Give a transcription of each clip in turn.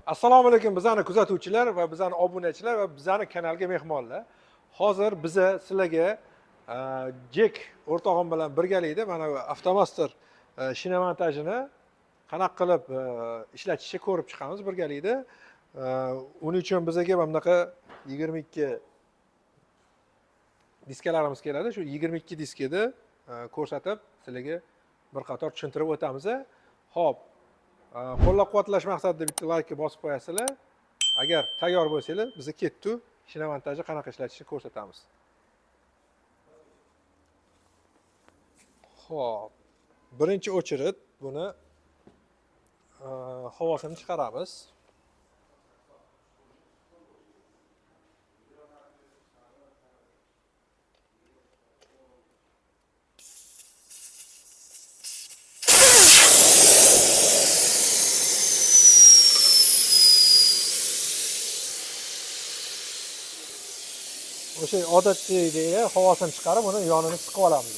Assalomu alaykum bizani kuzatuvchilar va bizani obunachilar va bizani kanalga mehmonlar. Hozir biza sizlarga Jek o'rtog'im bilan birgalikda mana bu Avtomaster shinamontajini qanaqa qilib ishlatishni ko'rib chiqamiz birgalikda. Uning uchun bizaga mana bunaqa 22 diskalarimiz keladi. Shu 22 diskada ko'rsatib sizlarga bir qator tushuntirib o'tamiz. Xo'p, qo'llab-quvvatlash maqsadida bitta laykni bosib qo'yasizlar. Agar tayyor bo'lsanglar, biza ketdi shinamontajni qanaqa ishlatishni ko'rsatamiz. Xo'p, birinchi o'chirib buni havosini chiqaramiz. O'sha odatdagidek havosini chiqarib, uni yonini siqib olamiz.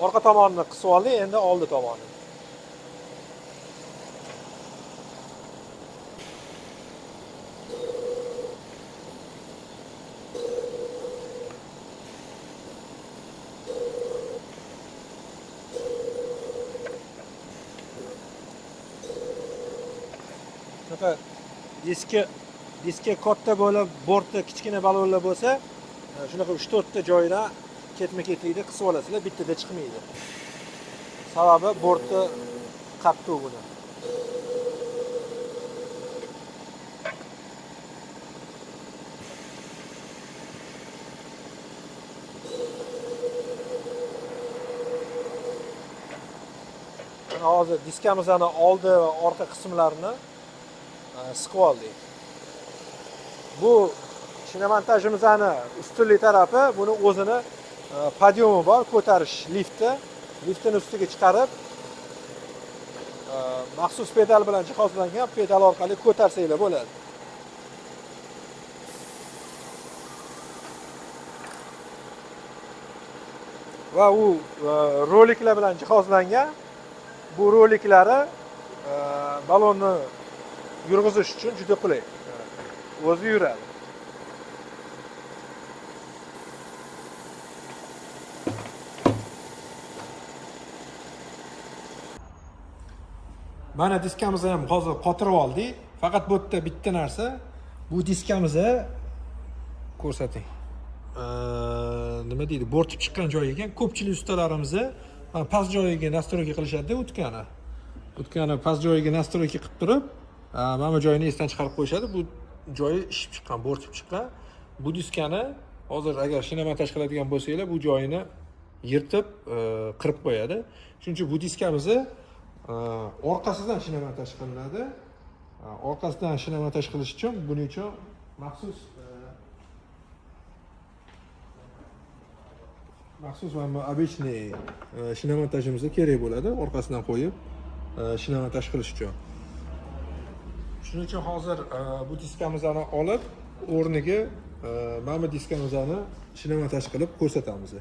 Orqa tomonini qisib oldik, endi oldi tomoni. Shunaqa diski katta bo'lib, bortda kichkina balonlar bo'lsa, shunaqa 3-4 ta joyidan ketma-ketlikda qisib olasizlar, bittada chiqmaydi. Sababi bortda qattiq buni. Mana hozir diskamizni oldi va orqa qismlarini siqib oldik. Bu shinamontajimizni ustunlik tarafi, buni o'zini podyomi bor, ko'tarish lifti. Liftini ustiga chiqarib, maxsus pedal bilan jihozlangan pedal orqali ko'tarsanglar bo'ladi. Va u roliklar bilan jihozlangan. Bu roliklari balonni yurg'izish uchun juda qulay. O'zi yuradi. Mana diskamizni ham hozir qotirib oldik. Faqat bu yerda bitta narsa, bu diskamizni ko'rsating. Nima deydi, bo'rtib chiqqan joyi ekan. Ko'pchilik ustalarimizni past joyiga nastroyka qilishadi, o'tkani. O'tkani past joyiga nastroyka qilib turib, mana bu joyini esdan chiqarib qo'yishadi. Bu joyi ishib chiqqan, bo'rtib chiqqan. Bu diskani hozir agar shinamontaj qiladigan bo'lsanglar, bu joyini yirtib, qirib qo'yadi. Shuning uchun bu diskamizni orqasidan shinamontaj qilinadi. Orqasidan shinamontaj qilish uchun buning uchun maxsus mana bu обычный shinamontajimizga kerak bo'ladi, orqasidan qo'yib shinamontaj qilish uchun. Shuning uchun hozir bu diskamizni olib, o'rniga mana bu diskamizni shinamontaj qilib ko'rsatamiz.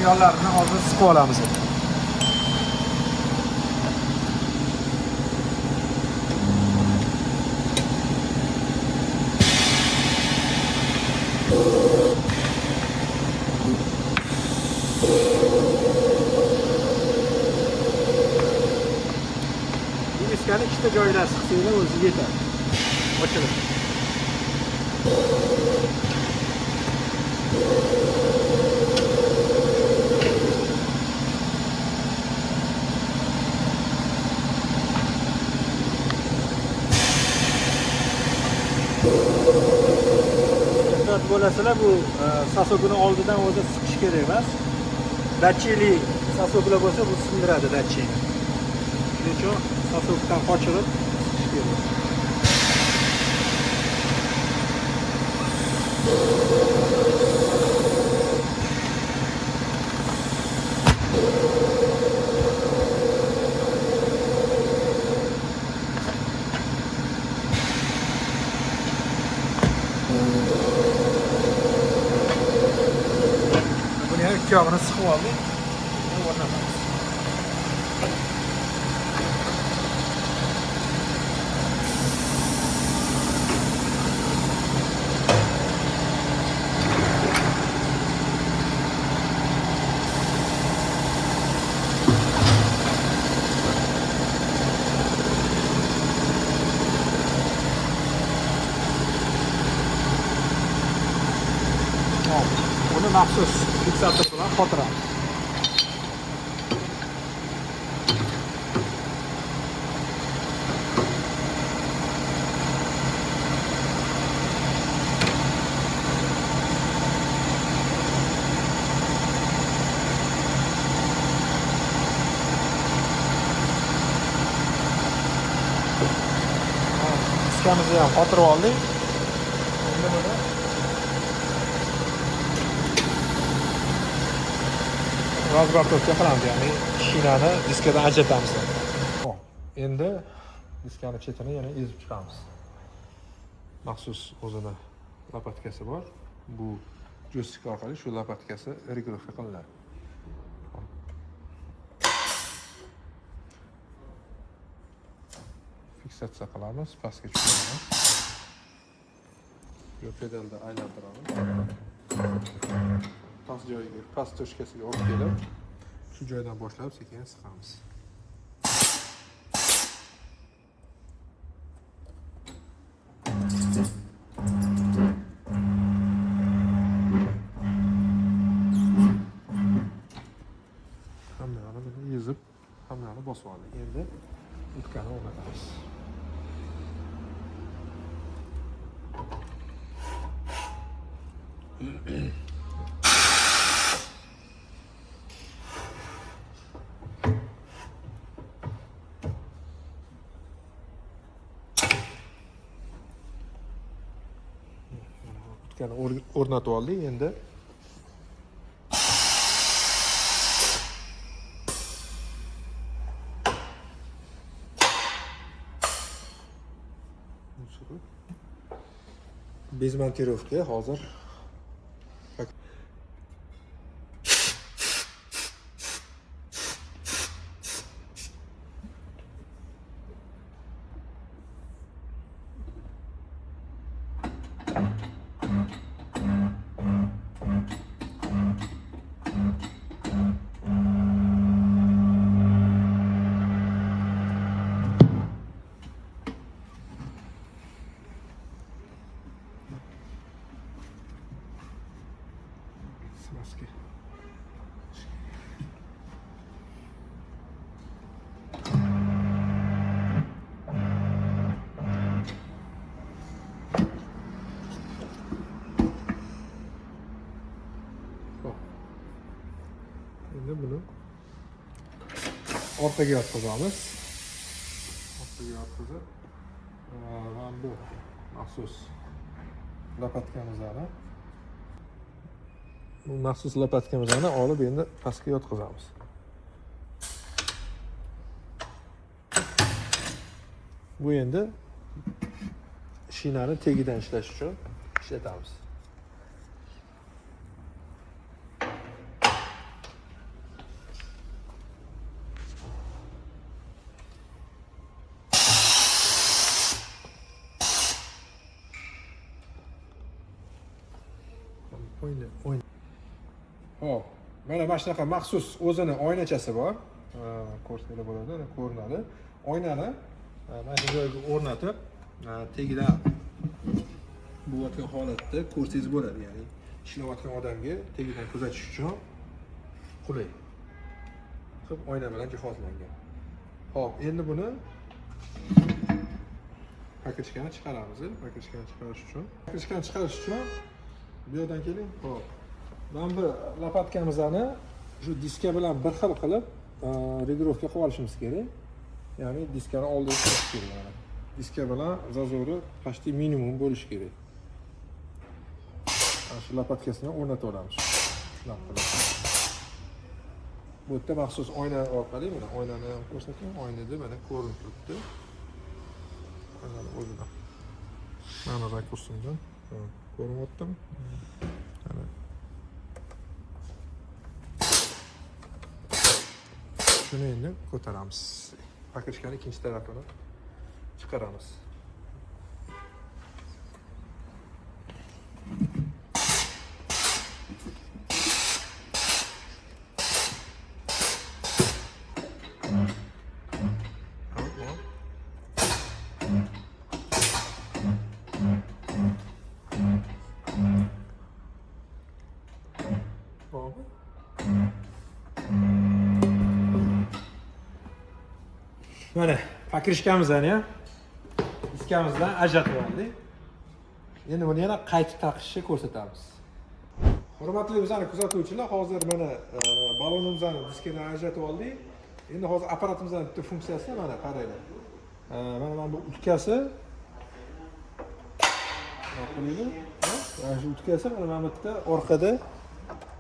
Yonlarini hozir siqib olamiz. Bu diskani ikkita joyidan siqsanglar o'zi yetadi. Ochiladi. Ehtiyot bo'lasizlar, bu sosokini oldidan o'zi siqish kerak emas. Datchikli sosoklar bo'lsa, bu sindiradi datchikni. Shuning uchun sosokdan qochirib siqish kerak. Buni ham ikki yog'ini siqib oldik. Endi o'rnatamiz. Uni maxsus fiksator bilan qotiramiz. Diskamizni ham qotirib oldik. Endi buni razbartovka qilamiz, ya'ni shinani diskadan ajratamiz. Hop, endi diskani chetini yana ezib chiqamiz. Maxsus o'zini lopatkasi bor. Bu joystik orqali shu lopatkasi regulirovka qilinadi. Fiksatsiya qilamiz, pastga tushiramiz. Yo pedalda aylantiramiz. Past joyiga, past tochkasiga olib kelib, shu joydan boshlab sekin siqamiz. Hammani buni ezib, hammani bosib oldik. Endi utkani o'rnatamiz. Utkani o'rnatib oldik. Endi bez montirovka hozir maske. Endi buni orqaga yotqizamiz. Orqaga yotqizib, mana bu maxsus lopatkamizni bu maxsus lopatkamizni olib endi pastga yotqizamiz. Bu endi shinani tegidan ishlash uchun ishlatamiz. O'yna. Xo'p, mana shunaqa maxsus o'zini oynachasi bor. Ko'rsanglar bo'ladi, ko'rinadi. Oynani mana shu joyga o'rnatib, tegidan bo'layotgan holatda ko'rsangiz bo'ladi, ya'ni ishlayotgan odamga tegidan kuzatish uchun qulay. Qilib oyna bilan jihozlangan. Xo'p, endi buni pakachkani chiqaramiz. Pakachkani chiqarish uchun Bu yoqdan keling. Xo'p. Mana bu lopatkamizni shu diska bilan bir xil qilib регулировка qilib olishimiz kerak. Ya'ni diskani oldiga qo'yish kerak mana. Diska bilan зазор i почти minimum bo'lishi kerak. Mana shu lopatkasini o'rnatib olamiz. Shunaqa qilib. Bu yerda maxsus oyna orqali, mana oynani ham ko'rsating, oynada mana ko'rinib turibdi. Oynani o'zida. Mana rakursimdan ko'rinyaptimi? Mana. Shuni endi ko'taramiz. Покрышка ni ikkinchi tarafini chiqaramiz. Bormi? Mana покрышка mizni ham diskamizdan ajratib oldik. Endi buni yana qaytib taqishni ko'rsatamiz. Hurmatli bizani kuzatuvchilar, hozir mana ballonimizni diskadan ajratib oldik. Endi hozir apparatimizning bitta funksiyasi mana qaranglar. Mana bu utkasi. Mana shu utkasi mana bu yerda orqada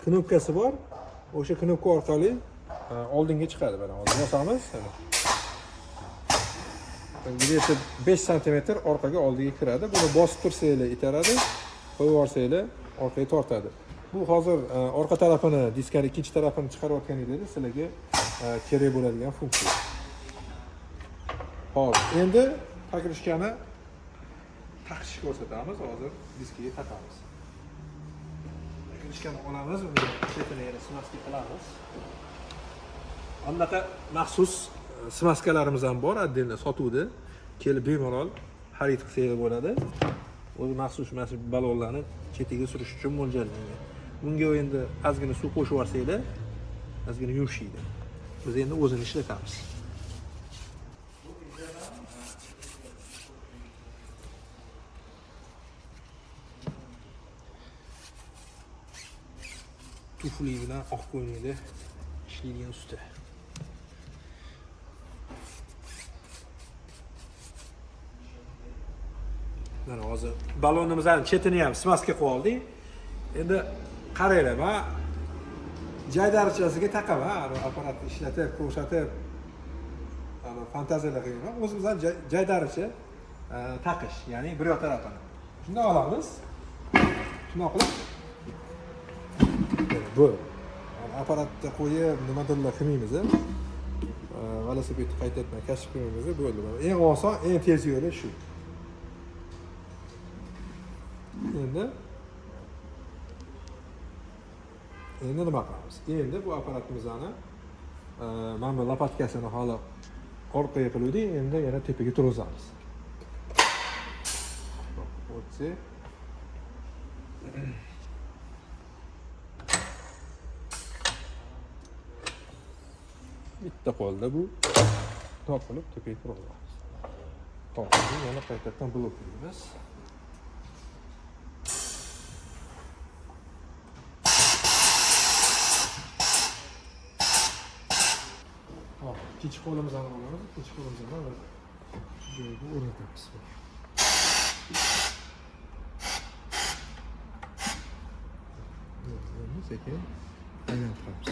knopkasi bor. O'sha knopka orqali oldinga chiqadi. Mana hozir bosamiz. Где-то 5 santimetr orqaga oldiga kiradi. Buni bosib tursanglar itaradi, qo'yib yuborsanglar orqaga tortadi. Bu hozir orqa tarafini, diskani ikkinchi tarafini chiqarayotganingizda sizlarga kerak bo'ladigan funksiya. Hop, endi покрышка ni taqishni ko'rsatamiz. Hozir diskaga taqamiz. Покрышка ni olamiz, uni chetini yana смазка qilamiz. Anaqa maxsus смазка larimiz ham bor, отдельно sotuvda. Kelib bemalol xarid qilsangiz bo'ladi. O'zi maxsus mana shu ballonlarni chetiga surish uchun mo'ljallangan. Bunga endi ozgina suv qo'shib yuborsanglar, ozgina yumshaydi. Biz endi o'zini ishlatamiz. Tufli bilan oq ko'ylakda ishlaydigan usta. Mana hozir ballonimizning chetini ham смазка qilib oldik. Endi qaranglar, men jaydarichasiga taqaman, apparatni ishlatib, ko'rsatib, fantaziyalar qilmayman. O'zimizdan jaydaricha taqish, ya'ni bir yoq tarafini. Shunday olamiz. Shunday qilib bu apparatni qo'yib, nimadirlar qilmaymiz. Velosipedni qaytadan kashf qilmaymiz, bo'ldi. Eng oson, eng tez yo'li shu. Endi nima qilamiz? Endi bu apparatimizni mana bu lopatkasini hali orqaga qiluvdik, endi yana tepaga turg'izamiz. O'tsa. Bitta qo'lda bu topilib tepaga turg'izamiz. Hop, yana qaytadan bloklaymiz. Hop, ikkinchi qo'limizni olamiz, ikkinchi qo'limizni joyiga o'rnatamiz. Endi sekin aylantiramiz.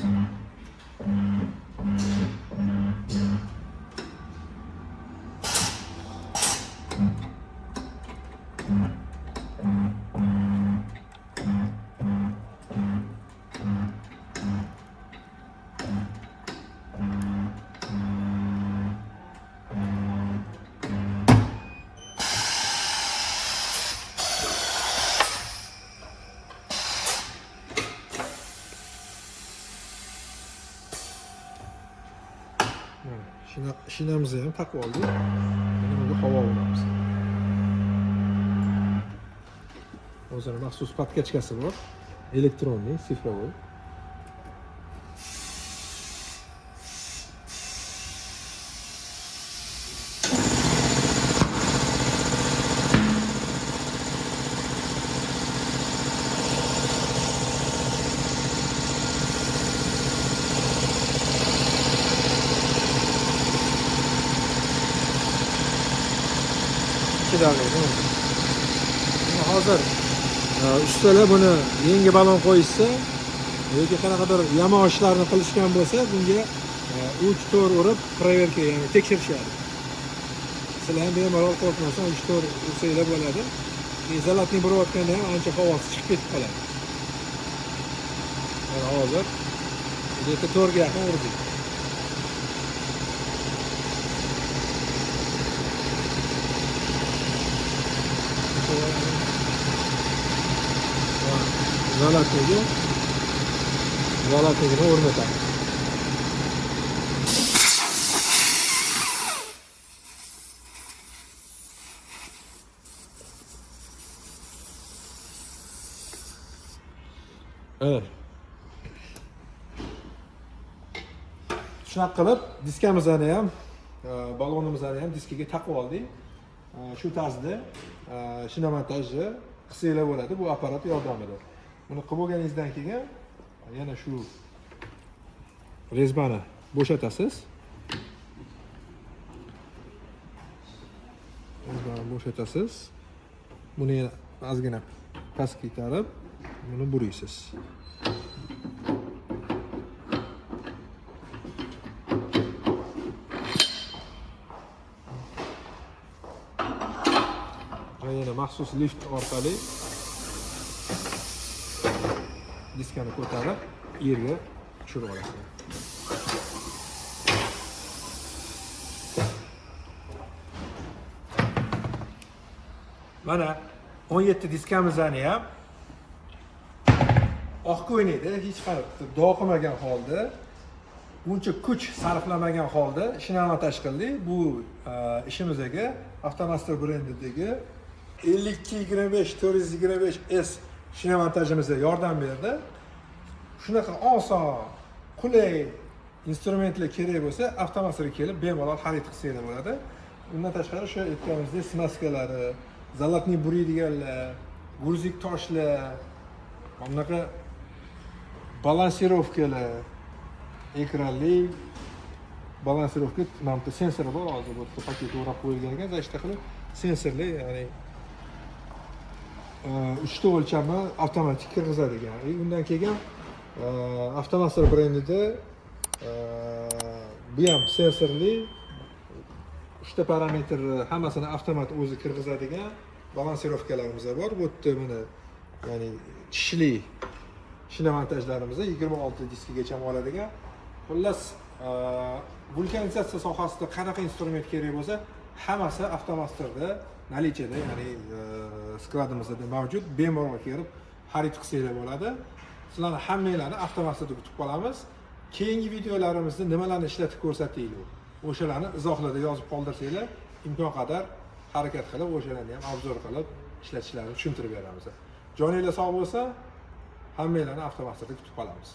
Shinamizni ham taqib oldik. Endi bunga havo uramiz. O'zini maxsus podkachkasi bor. Elektronli, sifrovoy. Chidamli. Hozir ustalar buni yangi balon qo'yishsa yoki qanaqadir yamon ishlarni qilishgan bo'lsa, bunga 3-4 urib проверка, ya'ni tekshirishadi. Sizlar ham bemalol qo'rqmasdan 3-4 ursanglar bo'ladi. Zalatni burayotganda ham ancha havosi chiqib ketib qoladi. Mana hozir где-то 4 ga yaqin urdik. Zalatnigini o'rnatamiz. Evet. Shunaqa qilib diskamizni ham, balonimizni ham diskaga taqib oldik. Shu tarzda shinamontajni qilsanglar bo'ladi bu apparat yordamida. Buni qilib bo'lganingizdan keyin yana shu rezbani bo'shatasiz. Rezbani bo'shatasiz. Buni yana ozgina pastga itarib, buni buraysiz. Va yana maxsus lift orqali diskani ko'tarib yerga tushirib olasiz. Mana 17 diskamizni ham oq ko'ynakda hech qanaqa dog' qilmagan holda, uncha kuch sarflamagan holda shinamontaj qildik. Bu ishimizga Avtomaster brendidagi 5225 425 S shinamontajimizga yordam berdi. Shunaqa oson, qulay instrumentlar kerak bo'lsa, Avtomasterga kelib bemalol xarid qilsanglar bo'ladi. Undan tashqari o'sha aytganimizdek smaskalari, zalatni buriydiganlar, gurzik toshlar, mana bunaqa balansirovkalar, ekranli balansirovka, mana bu yerda sensori bor, hozir bu yerda paket o'rab qo'yilgan ekan, zashta qilib sensorli, ya'ni 3 ta o'lchamni avtomatik kirgizadigan. Undan keyin Avtomaster brendida bu ham sensorli 3 ta parametr hammasini avtomat o'zi kirgizadigan balansirovkalarimiz bor. Bu yerda mana, ya'ni tishli shinamontajlarimizni 26 diskagacha oladigan. Xullas, vulkanizatsiya sohasida qanaqa instrument kerak bo'lsa, hammasi Avtomasterda nalichada, ya'ni skladimizda mavjud. Bemalol kelib xarid qilsanglar bo'ladi. Sizlarni hammanglarni Avtomasterda kutib qolamiz. Keyingi videolarimizda nimalarni ishlatib ko'rsataylik, o'shalarni izohlarda yozib qoldirsanglar, imkon qadar harakat qilib o'shalarni ham obzor qilib ishlatishlarini tushuntirib beramiz. Joninglar sog' bo'lsa, hammanglarni Avtomasterda kutib qolamiz.